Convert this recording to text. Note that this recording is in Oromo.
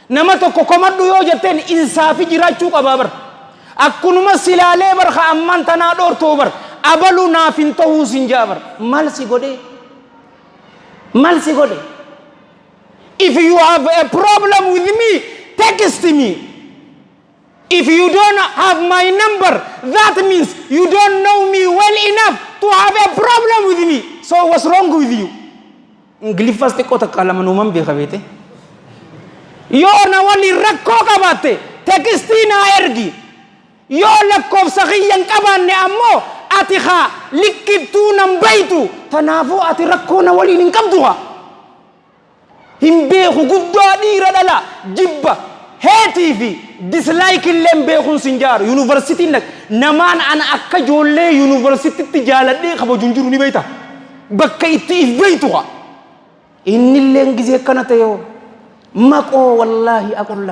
Nama tokko komadhu yoo jetteen insaafi jiraachuu qabaa bar. Akkunuma silaalee bar ka ammaan tanaa dhoortoo bar. Abalu naaf hin tahuu sin ja'a bar. Maal si godhee? Maal si godhe? If you have a problem with me, text me. If you don't have my number, that means you don't know me well enough to have a problem with me. So what's wrong with you? Ingiliffas xiqqoo takka lama nuuman beeka beete. Yoo na waliin rakkoo qabaatte, text naa ergi. Yoo lakkoofsa kiyya hin qabaanne ammoo, ati haa likkittuu nan beeytu. Tanaafuu ati rakkoo na waliin hin qabdu haa. Hin beeku guddaa dhiira dhala jibba hate fi dislike illee hin beekuun sin jaaru. Yuunivarsiitiin namaan ana akka ijoollee yuunivarsiititti jaaladhee kabaju hin jiru, ni beekta. Bakka itti if beeytu haa. Innilleen gizee akkana ta'e hoo maqoo wallaahi aqulla.